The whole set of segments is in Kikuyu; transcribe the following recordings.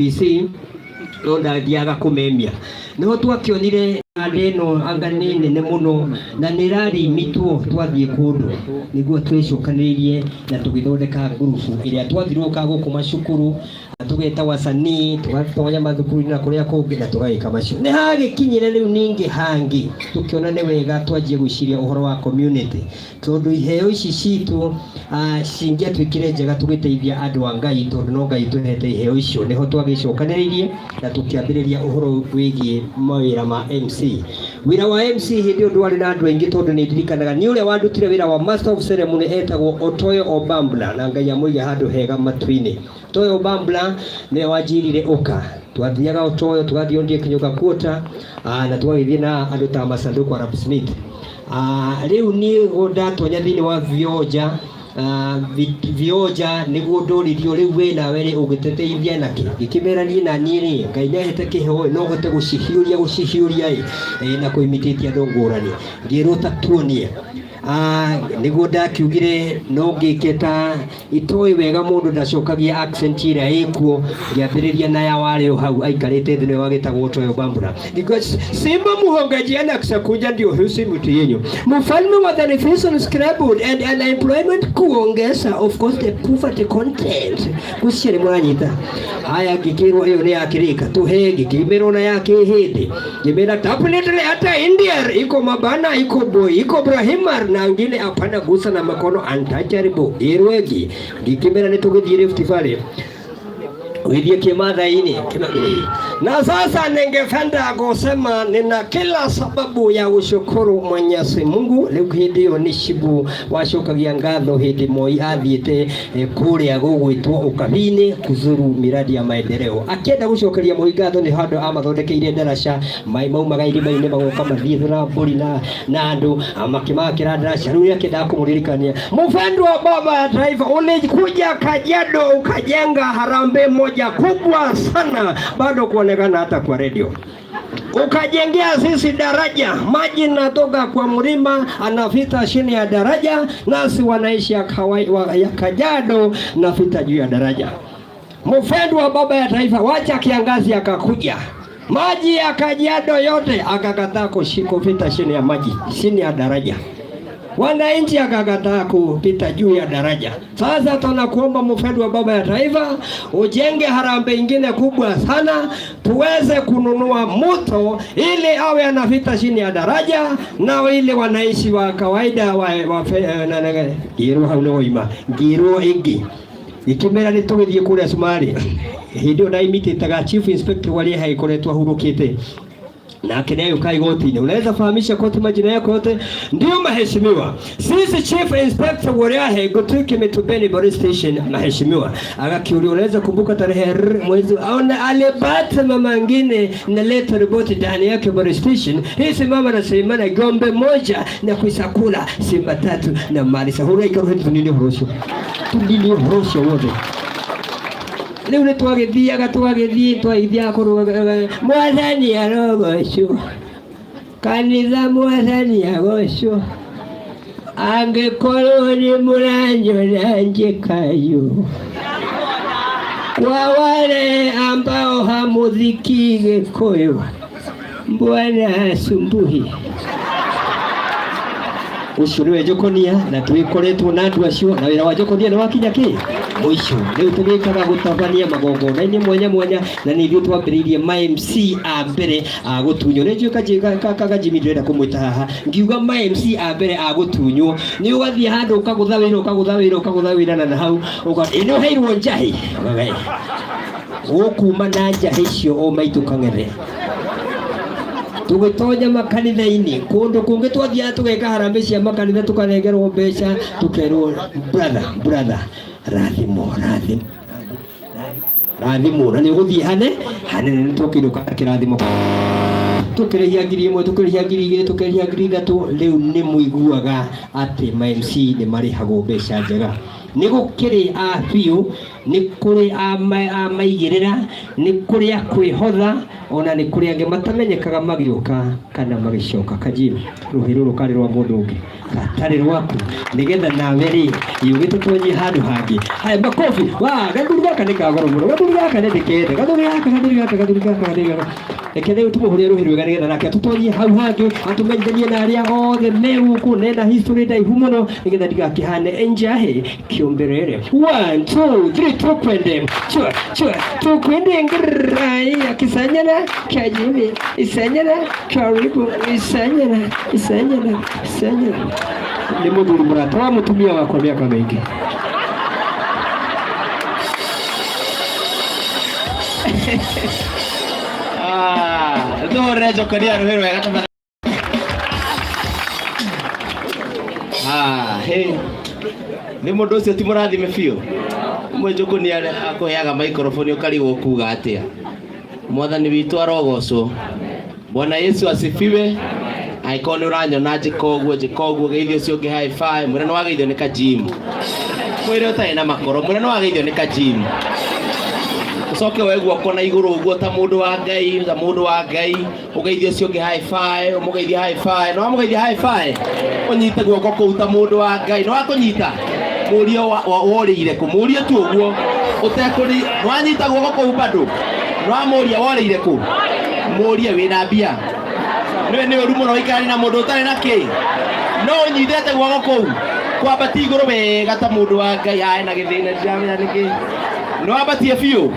KBC no ndathiaga kũmemia. Nĩho twakĩonire ng'anda ĩno anga nĩ nene mũno na nĩ ĩrarimitwo twathiĩ kũndũ, nĩguo twecokanĩrĩirie na tũgĩthondeka ngurubu ĩrĩa twathiũrũrũkaga gũkũ macukuru, tũgeta wasanii, tũgatonya mathukuru-inĩ na kũrĩa kũngĩ na tũgagĩka macio. Nĩ hagĩkinyire rĩu ningĩ hangĩ tũkĩona nĩ wega twanjie gwĩciria ũhoro wa community, tondũ iheo ici citũ cingĩatuĩkire njega tũgĩteithia andũ a Ngai, tondũ no Ngai tũhete iheo icio. Nĩho twagĩcokanĩrĩirie na tũkĩambĩrĩria ũhoro wĩgiĩ mawĩra ma MC. Wĩra wa MC hĩndĩ ĩyo ndwarĩ na andũ aingĩ, tondũ nĩ ndirikanaga nĩ ũrĩa wandutire wĩra wa master of ceremony etagwo Otoyo Obambla, na Ngai amũige handũ hega matu-inĩ. Otoyo Obambla nĩwe wanjĩrire ũka. Twathiaga Otoyo, tũgathiĩ Ondiek Nyũka Quarter, na tũgagĩthiĩ na andũ ta Masanduku Arap Smith. Rĩu niĩ ndatonya thĩinĩ wa vionja, vionja nĩguo ndũririo rĩu we nawe rĩ ũngĩtũteithia na kĩ? Ngĩkĩmera niĩ na niĩ rĩ, Ngai nĩahete kĩheo no hote gũcihiũria gũcihiũria ĩ, na kũimitĩtie andũ ngũrani. Ngĩrwo ta tuonie. Nĩguo ndakiugire no ngĩke ta itoĩ wega mũndũ ndacokagia accent ĩrĩa ĩkuo, ngĩambĩrĩria na ya warĩ o hau aikarĩte thĩ nĩwe wagĩtagwo Otoyo Bambura. Because Simba muhongajiana kusakuja ndio husi mtu yenyu. Mfalme wa the refusal scrabbled and unemployment kuongeza, of course, the poverty content. Kucia nĩ mũranyita. Haya, ngĩkĩrwo ĩyo nĩ ya kĩrĩka tũhe, ngĩkĩmerwo na ya kĩhĩndĩ. Ngĩmera definitely hata India iko mabana, iko boy, iko Brahimar na ngine hapana gusa na makono untouchable. Irwegi. Ngĩkĩmera nĩ tũgĩthiĩ Rift Valley. Ũgĩthiĩ kĩmathai-inĩ. Na sasa ningependa kusema nina kila sababu ya kushukuru Mwenyezi Mungu. Rĩu hĩndĩ ĩyo nĩ Shibu wacokagia ngatho hĩndĩ Moi athiĩte kũrĩa gũgwĩtwo Ũkabi-inĩ kuzuru miradi ya maendeleo. Akĩenda gũcokeria Moi ngatho nĩ handũ amathondekeire ndaraca, maĩ maumaga irima-inĩ magoka mathiĩte na mbũri na andũ makĩmakĩra ndaraca. Rĩu nĩakĩendaga kũmũririkania mpendwa baba ya taifa, ulikuja Kajiado ukajenga harambee moja kubwa sana, bado kuonekana hata kwa redio, ukajengea sisi daraja, maji natoka kwa mlima anapita chini ya daraja, nasi wanaishi ya Kajiado napita juu ya daraja. Mpendwa baba ya taifa, wacha kiangazi akakuja, maji ya Kajiado yote akakataa kupita chini ya maji, chini ya daraja. Wananchi akakataa kupita juu ya daraja. Sasa tunakuomba mpendwa baba ya taifa, ujenge harambee ingine kubwa sana, tuweze kununua mto ili awe anapita chini ya daraja, na ili wananchi wa kawaida wa ngirwo hau nĩ woima ngirwo ĩngĩ ikĩmera nĩ tũgĩthiĩ kũrĩa Cumarĩ. Hĩndĩ ĩyo ndaimitĩtaga chief inspector warĩa hagĩkoretwo ahurũkĩte, nake naye ukaa igoti-inĩ. Unaweza fahamisha koti majina yako yote? Ndio mheshimiwa, sisi chief inspector Wariahe Gutuki Mitubeni police station. Mheshimiwa akakiuliwa, unaweza kumbuka tarehe r mwezi aona alipata mama ngine naleta ripoti ndani yake police station. Hii mama anasemana gombe moja na kuisakula simba tatu na mali sahura ikaruhe tunini horosho tunini horosho wote. Rĩu nĩ twagĩthiaga twagĩthiĩ twagĩthiaga kũrũga Mwathani arogocwo, kanitha Mwathani agocwo, angĩkorwo nĩ mũranyona njĩkayo. Kwa wale ambao hamuthikii Gĩkũyũ, Bwana asubuhi ũcio nĩwe Njokonia, na twĩkoretwo na andũ acio na wĩra wa Njokonia nĩ wakinya kĩ mũico. Rĩu tũgĩkaga gũtabania magongona-inĩ mwanya mwanya, na nĩ ithuĩ twambĩrĩirie ma MC a mbere a gũtunywo. Nĩ njũĩ kaka Jimmy ndĩrenda kũmwĩta haha ngiuga ma MC a mbere a gũtunywo. Nĩ ũgathiĩ handũ ũkagũtha wĩra ũkagũtha wĩra ũkagũtha wĩra na hau ĩ nĩ ũheirwo njahi gũkuma na njahi icio o maitũ kang'ethe. Tũgĩtonya makanitha-inĩ kũndũ kũngĩ, twathiaga tũgeka harambee cia makanitha, tũkanengerwo mbeca, tũkerwo, "Brother, brother, rathimo rathimo rathimo," na nĩ ũgũthiĩ hane hanene. Nĩ twakĩinũka kĩrathimo, tũkĩrĩhia 1000, tũkĩrĩhia 2000, tũkĩrĩhia 3000. Rĩu nĩ mũiguaga atĩ ma MC nĩ marĩhagwo mbeca njega. Nĩ gũkĩrĩ a biũ, nĩ kũrĩ a maigĩrĩra, nĩ kũrĩ a kwĩhotha, ona nĩ kũrĩ angĩ matamenyekaga magĩũka kana magĩcoka. Kajim, rũhĩ rũrũ karĩ rwa mũndũ ũngĩ gatarĩ rwaku, nĩgetha nawe rĩ ũgĩtũtonyie handũ hangĩ. Haya, makobi wa gathuri gaka nĩ ka goro mũno, gathuri gaka nĩ ndĩkende, gathuri gaka, gathuri gaka, gathuri gaka, gathuri gaka. Reke rĩu tũmũhũrĩre rũhĩ rwega nĩgetha nake atũtonyie hau hangĩ, atũmenyithanie na arĩa othe me gũkũ nena history ndaihu mũno, nĩgetha ndigakĩhane njahe kĩombelele. 1 2 3 tukwende chua chua tukwende ngirai kisanyana kajimi isanyana karibu isanyana isanyana isanyana. Nĩ mũthuri mũrata wa mũtumia wakwa mĩaka mĩingĩ. Tũhũrĩre njokonia rũhĩ rwega tafadhali. Ah, hey. Nĩ mũndũ ũcio ti mũrathime biũ. Mwe njokonia akũheaga microphone ũkarigwo kuga atĩa. Mwathani witũ arogocwo. Bwana Yesu asifiwe. Angĩkorwo nĩ ũranyona njĩka ũguo njĩka ũguo, geithio ũcio ũngĩ high five, mwĩre nĩ wageithio nĩ kajimu. Mwĩre ũtarĩ na makoro, mwĩre nĩ wageithio nĩ kajimu. Ũcoke woe guoko na igũrũ ũguo ta mũndũ wa Ngai, ta mũndũ wa Ngai, ũgeithie ũcio ũngĩ high five, ũmũgeithie high five, nĩ wamũgeithia high five, ũnyite guoko kũu ta mũndũ wa Ngai, nĩ wakũnyita, mũrie worĩire kũ, mũrie tu ũguo ũtekũri, nĩ wanyita guoko kũu bado, nĩ wamũria worĩire kũ, mũrie wĩna mbia, nĩwe nĩ ũru mũno gũikarania na mũndũ ũtarĩ na kĩ, no ũnyitĩte guoko kũu kwambatia igũrũ wega ta mũndũ wa Ngai, ae na gĩthĩna ndiramenya nĩkĩ, nĩ wambatie biũ,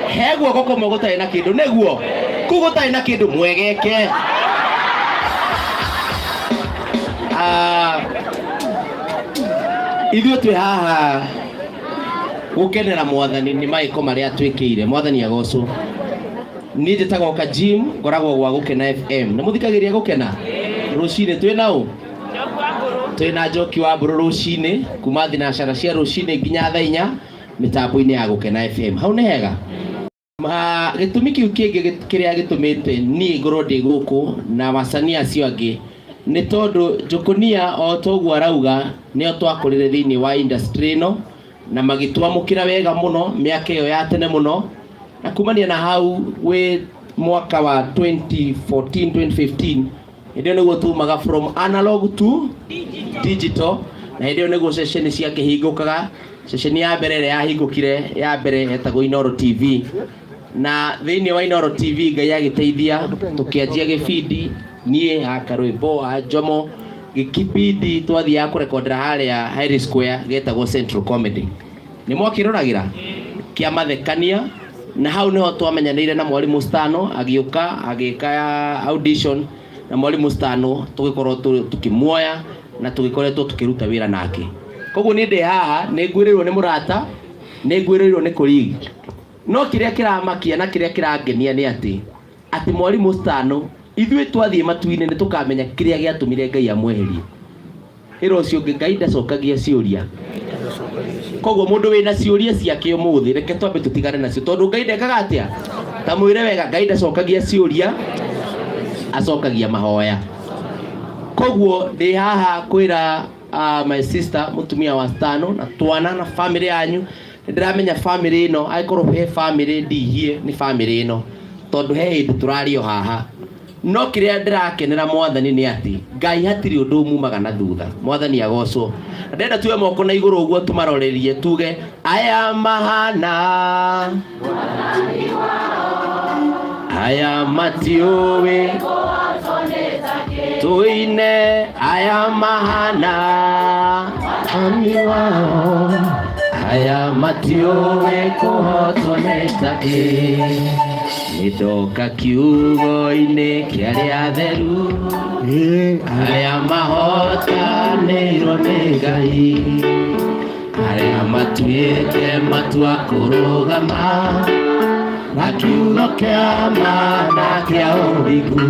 he guoko kũmwe gũtarĩ na kĩndũ, nĩguo kũu gũtarĩ na kĩndũ mwegeke. Ithuĩ twĩ haha gũkenera mwathani nĩ magĩko marĩa atwĩkĩire. Mwathani agocwo. Niĩ njĩtagwo Kajim, ngoragwo gwa Gũkena FM. Nĩ mũthikagĩrĩria Gũkena rũcinĩ? Twĩ na ũ? Twĩ na Njoki wa Mbũrũ rũcinĩ kuma thinacara cia rũcinĩ nginya thaa 4 mĩtambo-inĩ ya Gũkena FM. Hau nĩ hega. Gĩtũmi kĩu kĩngĩ kĩrĩa gĩtũmĩte niĩ ngorwo ndĩ gũkũ na wasanii acio angĩ nĩ tondũ Njokonia o ta ũguo arauga nĩo twakũrĩre thĩinĩ wa industry ĩno na magĩtwamũkĩra wega mũno mĩaka ĩyo ya tene mũno, na kumania na hau gwĩ mwaka wa 2014 2015, hĩndĩ ĩyo nĩguo tumaga from analog to digital, na hĩndĩ ĩyo nĩguo ceceni ciakĩhingũkaga. Ceceni ya mbere ĩrĩa yahingũkire ya mbere yetagwo Inoro TV, na thĩinĩ wa Inoro TV Ngai agĩteithia tũkĩanjia gĩbindi niĩ aka rwĩmbo a Njomo, gĩkibindi twathiaga kũrekondera harĩa Harry Square gĩetagwo Central Comedy, nĩ mwakĩroragĩra kĩa mathekania, na hau nĩho twamenyanĩire na mwarimũ Stano, agĩũka agĩka audition na mwarimũ Stano tũgĩkorwo tũkĩmuoya na tũgĩkoretwo tũkĩruta wĩra nake. Koguo niĩ ndĩ haha nĩ ngwĩrĩirwo nĩ mũrata, nĩ ngwĩrĩirwo nĩ colleague, no kĩrĩa kĩramakia na kĩrĩa kĩrangenia nĩ atĩ mwarimũ Stano, ithuĩ twathiĩ matu-inĩ nĩ tũkamenya kĩrĩa gĩatũmire Ngai amweherie. Ĩra ũcio ũngĩ, Ngai ndacokagia ciũria. Koguo mũndũ wĩna ciũria ciake ũmũthĩ, reke twambe tũtigane nacio, tondũ Ngai ndekaga atĩa? Ta mwĩre wega, Ngai ndacokagia ciũria, acokagia mahoya. Koguo ndĩ haha kwĩra my sister, mũtumia wa Stano, na twana na family yanyu. Nĩ ndĩramenya family ĩno, angĩkorwo he family ndihie nĩ family ĩno, tondũ he hĩndĩ tũrarĩ o haha. No kĩrĩa ndĩrakenera mwathani nĩ atĩ Ngai hatirĩ ũndũ umumaga na thutha. Mwathani agocwo. Na ndĩrenda tuoe moko na igũrũ ũguo tũmarorerie tuge aya mahana aya matiũĩ, tuine aya mahana Mami wao aya matiũĩ kũhotwo nĩ takĩ. Nĩndoka kiugo-inĩ kĩa arĩa atheru, arĩa mahotanĩirwo nĩ Ngai, arĩa matuĩte matua kũrũgama na kiugo kĩa ma na kĩa ũthingu,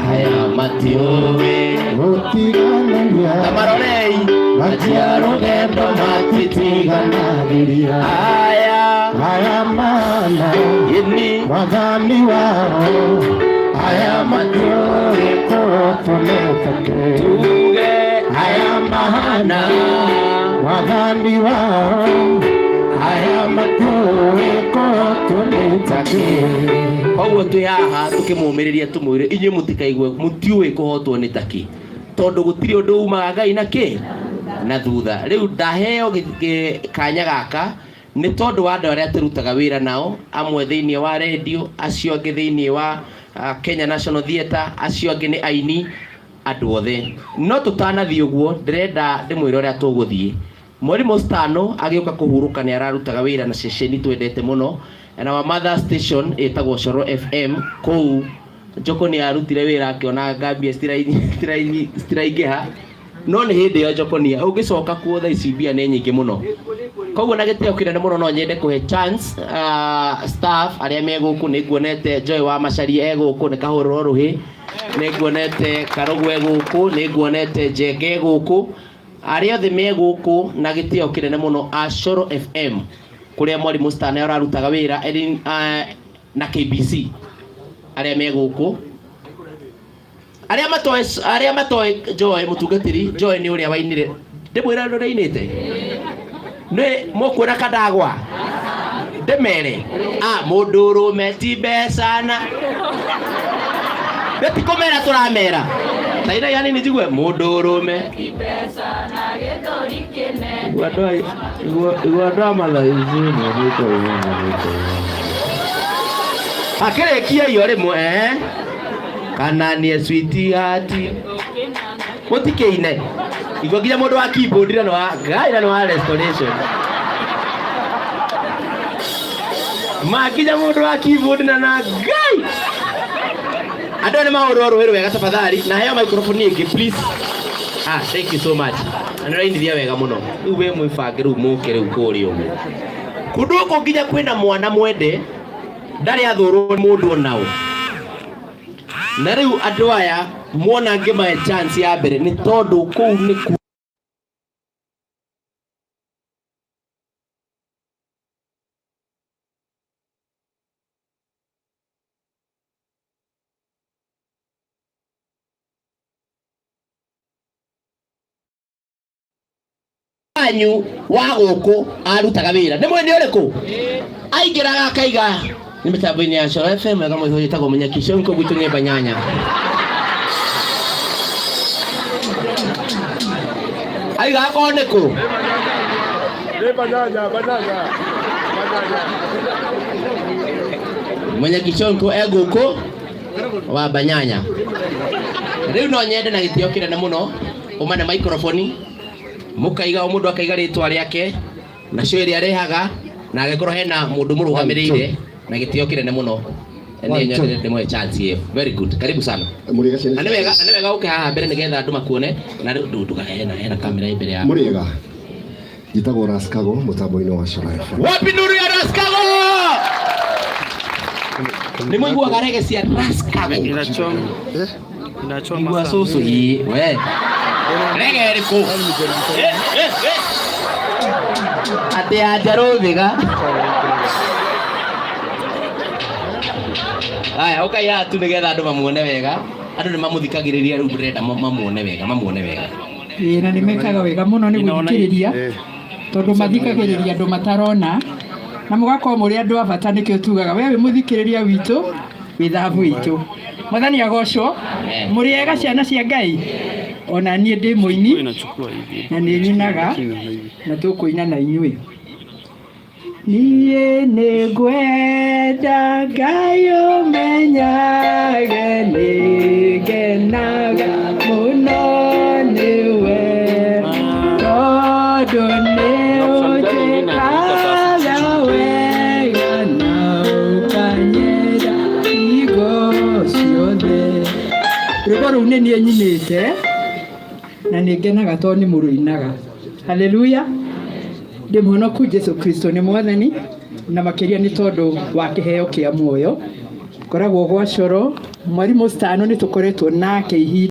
aya matiũĩ gũtiganania ta marorei matia rũgendo matitiganagĩria aya aya mana ini mwathani wao, aya matiũĩ kũhotwo nĩ takĩ. Tuge. Aya mahana Wathani wao Aya matuĩ kũhotwo nĩ takĩ. Koguo twĩ haha tũkĩmũmĩrĩria tũmwĩre inyuĩ mũtikaigue mũtiũĩ kũhotwo nĩ takĩ tondũ gũtirĩ ũndũ umaga Ngai na kĩ na thutha. Rĩu ndaheo kanya gaka nĩ tondũ wa andũ arĩa tũrutaga wĩra nao, amwe thĩinĩ wa redio, acio angĩ thĩinĩ wa Kenya National Theatre, acio angĩ nĩ aini, andũ othe. No tũtanathiĩ ũguo ndĩrenda ndĩmwĩre ũrĩa tũgũthiĩ. Mwarimũ Stano agĩũka kũhurũka nĩ ararutaga wĩra na ceceni twendete mũno na wa mother station ĩtagwo Coro FM. Kũu Njoko nĩ arutire wĩra akĩona ngambia citiraingĩha, no nĩ hĩndĩ ĩyo Njokonia ũngĩcoka kuo thaa ici mbia nĩ nyingĩ mũno. Koguo na gĩtĩo kĩnene mũno no nyende kũhe chance staff arĩa me gũkũ. Nĩ nguonete Joy wa Macaria e gũkũ, nĩ kahũrũro rũhĩ, nĩ nguonete Karũgũ e gũkũ, nĩ nguonete Njenge e gũkũ, arĩa othe me gũkũ na gĩtĩo kĩnene mũno a Coro FM kũrĩa mwarimũ Stana ararutaga wĩra na KBC, arĩa me gũkũ, arĩa matoĩ, arĩa matoĩ Joy mũtungatĩri Joy nĩ ũrĩa wainire, ndĩmwĩra ũrĩa ainĩte nĩ mũkuona kandagwa ndĩmere a mũndũrũme ti mbeca na nĩtikũmera tũramera taina yani nĩ njigue mũndũrũme. Igua andũ a Mathaici nĩ Akĩrĩkia iyo rĩmwe kana nĩ sweetheart mũtikĩine igua nginya mũndũ wa keyboard na nĩ wa ngai na nĩ wa restoration ma nginya mũndũ wa keyboard na na ngai andũ aya nĩ mahũrwo rũĩ rwega tafadhali. Na heo microphone ĩngĩ please. Ah, thank you so much, na nĩ ũrainithia wega mũno. Rĩu we mwĩbange, rĩu mũke rĩu kũrĩa ũguo kũndũ gũkũ nginya kwĩna mwana mwende ndarĩ athũrwo nĩ mũndũ onao. Na rĩu andũ aya muona ngĩmahe chance ya mbere nĩ tondũ kũu nĩ ku wanyu wa gũkũ arutaga wĩra nĩ mwene ũrĩkũ aingĩraga akaiga nĩ mĩtambo-inĩ ya Coro FM wega mũihũ ĩtagwo Mũnyakisho nko gwitũ nyemba nyanya aiga akorwo nĩ kũ. Banana, banana, banana. Mũnyakisho e gũkũ wa Banyanya. Rĩu no nyende na gĩtĩo kĩnene mũno ũmane microphone mũkaiga o mũndũ akaiga rĩtwa rĩake na cio ĩrĩa arehaga na angĩkorwo hena mũndũ mũrũgamĩrĩire na gĩtĩo kĩnene mũno niĩ nyendete ndĩmũhe chance ĩyo. Very good, karibu sana. Mũrĩega ciana? Na nĩ wega ũke haha mbere nĩgetha andũ makuone na rĩu hena hena kamera ĩ mbere yaku. Mũrĩega, njĩtagwo Raskago mũtambo-inĩ wa Coro FM. Wapi nuru ya Raskago? Nĩ mũiguaga rege cia Raskago? Inachoma. Inachoma Igua sana. cũcũ ĩ we rege ĩrĩkũ? Eh, eh, eh. Atĩ ya njarũthiga aya ũkai haha tu nĩgetha andũ mamuone wega. Andũ nĩ mamũthikagĩrĩria, rĩu ndĩrenda mamuone wega, mamuone wega. Ĩĩ, na nĩ mekaga wega mũno nĩ gũthikĩrĩria tondũ mathikagĩrĩria andũ matarona na mũgakorwo mũrĩ andũ a bata. Nĩkĩo tugaga we wĩ mũthikĩrĩria witũ, wĩ thahabu witũ. Mwathani agocwo. Amen. Mũrĩ ega ciana cia Ngai? Ona niĩ ndĩ mũini Inachukua hivi. na nĩ nyinaga na tũkũina na inyuĩ. Niĩ nĩ ngwenda Ngai ũmenyage nĩ ngenaga mũno nĩwe tondũ nĩ ũnjĩkaga wega na ũkanyenda hingo ciothe. Rwĩmbo rũu nĩ niĩ nyinĩte na nĩ ngenaga tondũ nĩ mũrũinaga. Haleluya. Ndĩ mũhonoku, Jesu Kristo nĩ mwathani na makĩria nĩ tondũ wa kĩheo kĩa muoyo. Ngoragwo gwa Coro. Mwarimũ Stano nĩ tũkoretwo nake ihinda.